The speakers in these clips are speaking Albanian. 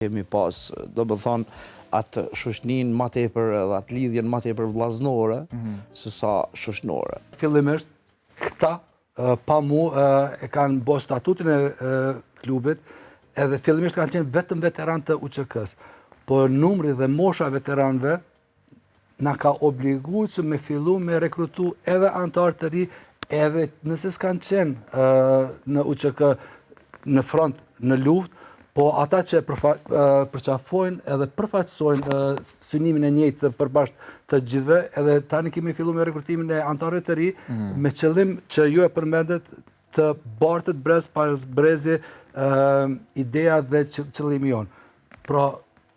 Kemi pas, domethënë, atë shoqninë ma tepër edhe atë lidhjen ma tepër vllaznore, mhm. se sa shoqnore. Fillimisht, këta, pa mu, e kanë bo statutin e klubit, edhe fillimisht kanë qenë vetëm veteranë të UÇK-së. Por numri dhe mosha e veteranëve na ka obligu që me fillu me rekrutu edhe anëtarë të ri, edhe nëse s'kanë qenë në UÇK në front, në luftë, po ata që përqafojnë edhe përfaqësojnë synimin e njëjtë të përbashkët të gjithëve, edhe tani kemi fillu me rekrutimin e anëtarëve të ri, mm. me qëllim që ju e përmendet të bartet brez pas brezi ideja dhe qëllimi jonë. Pra,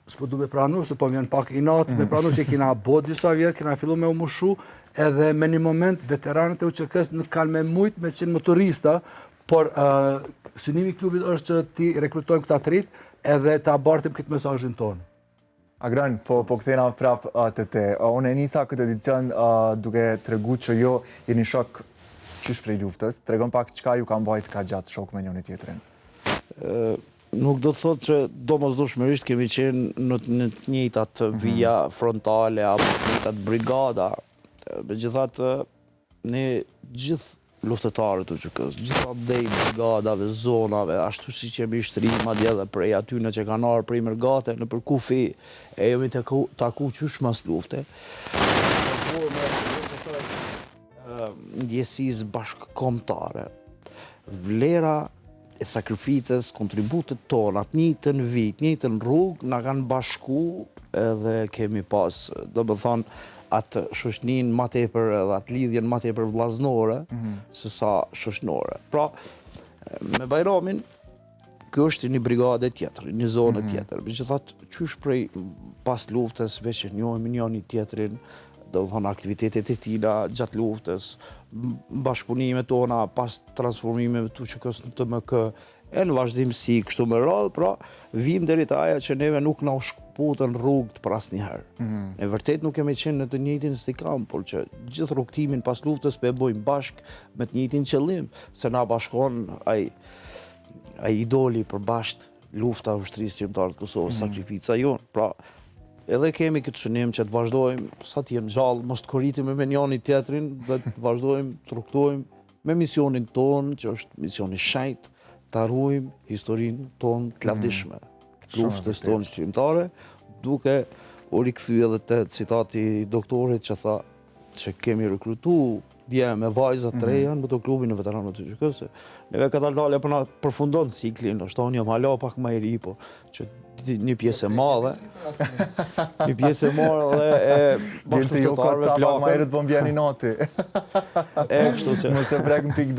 S'po du me pranu, se po vjen pak inat, me pranu që kina bo disa vjet, kina fillu me u mushu, edhe me një moment veteranët e UÇK-së nuk kanë me mujt me qenë motorista, por uh, synimi i klubit është që t'i rekrutojmë këta të rit edhe ta bartim këtë mesazhin tonë. Agron, po, po kthehna prap uh, te ti. Uh, unë e nisa këtë edicion uh, duke tregu që ju jeni shok qysh prej luftës. Tregon pak çka ju ka mbajt kaq gjatë shok me njëri tjetrin. Nuk do të thotë që domosdoshmërisht kemi qenë në të njëjtat mhm. vija frontale apo të njëjtat brigada. Megjithatë, ne gjithë luftëtarët e UÇK-së, gjithandej brigadave, zonave, ashtu siç jemi shtri, madje edhe prej atyne që kanë ardhur prej mërgate nëpër kufi, e jemi taku, taku qysh mas lufte. Ndjesisë bashkëkombëtare. Vlera e sakrificës, kontributet tona, të njëjtën vijë, të njëjtën rrugë, na kanë bashku edhe kemi pas, domethënë, atë shoqninë ma tepër edhe atë lidhjen ma tepër vllaznore, mm -hmm. se sa shoqnore. Pra, me Bajramin, Ky është një brigade tjetër, një zonë mm -hmm. tjetër. Megjithatë, qysh prej pas luftës, veç e njohim njëni tjetrin, domethënë aktivitetet e tina gjatë luftës, bashkëpunimet tona pas transformimeve të UÇK-së në TMK, e në vazhdimësi kështu me radhë, pra vim deri te ajo që neve nuk na u shkëputën rrugët për asnjëherë. Mm -hmm. Ne vërtet nuk kemi qenë në të njëjtin istikam, por që gjithë rrugëtimin pas luftës po e bojmë bashkë me të njëjtin qëllim, se na bashkon ai ai idoli i përbashkët, lufta e ushtrisë çlirimtare të Kosovës, mm. sakrifica jonë. Pra, edhe kemi këtë synim që të vazhdojmë, sa të jem gjallë, mos të koritemi me njani tjetrin dhe të vazhdojmë të rrugëtojmë me misionin tonë, që është misioni i shenjtë, ta ruajmë historinë tonë të lavdishme, mm. luftës tonë çlirimtare, duke u rikthy edhe te citati i doktorit që tha që kemi rekrutu djem e vajza të reja mhm. në motoklubin e veteranëve të UÇK-së. Neve kadal dale po na përfundon ciklin, është unë jam hala pak më i ri, po që një pjesë e madhe, një pjesë e madhe dhe e bashkëluftëtarëve plakën. Më herët po më vjen inati. E kështu që. Mos e prek në pikë.